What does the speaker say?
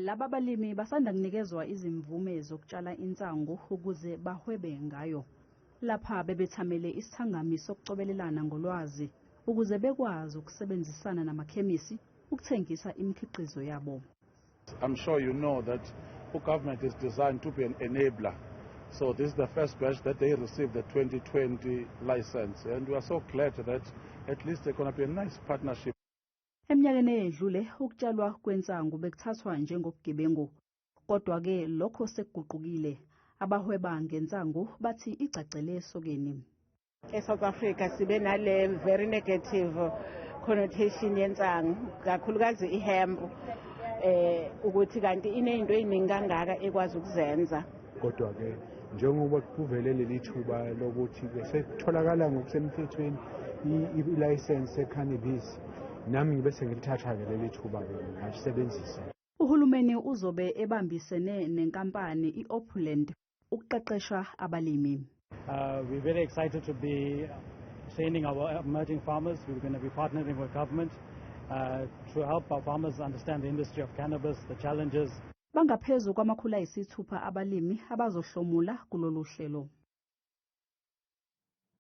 Laba balimi basanda kunikezwa izimvume zokutshala insangu ukuze bahwebe ngayo. Lapha bebethamele isithangami sokucobelelana ngolwazi ukuze bekwazi ukusebenzisana namakhemisi ukuthengisa imikhiqizo yabo. I'm sure you know that the government is designed to be an enabler. So this is the first batch that they received the 2020 license, and we are so glad that at least there's going to be a nice partnership. Eminyakeni eyedlule, ukutshalwa kwensangu bekuthathwa njengobugebengu. Kodwa-ke lokho sekuguqukile. Abahweba ngensangu bathi igcagcele esokeni. E-South Africa sibe nale very negative connotation yensangu, kakhulukazi i-hemp, ukuthi kanti inezinto eziningi kangaka ekwazi ukuzenza. Kodwa-ke njengoba kuvele leli thuba lokuthi-ke sekutholakala ngokusemthethweni ilayisensi ye-cannabis, nami ngibe sengilithatha-ke leli thuba-ke, ngalisebenzisa. Uhulumeni uzobe ebambisene nenkampani i-Opulent ukuqeqesha abalimi. We're very excited to be training our emerging farmers. We're going to be partnering with government to help our farmers understand the industry of cannabis, the challenges. Bangaphezu kwama-600 abalimi abazohlomula kulolu hlelo.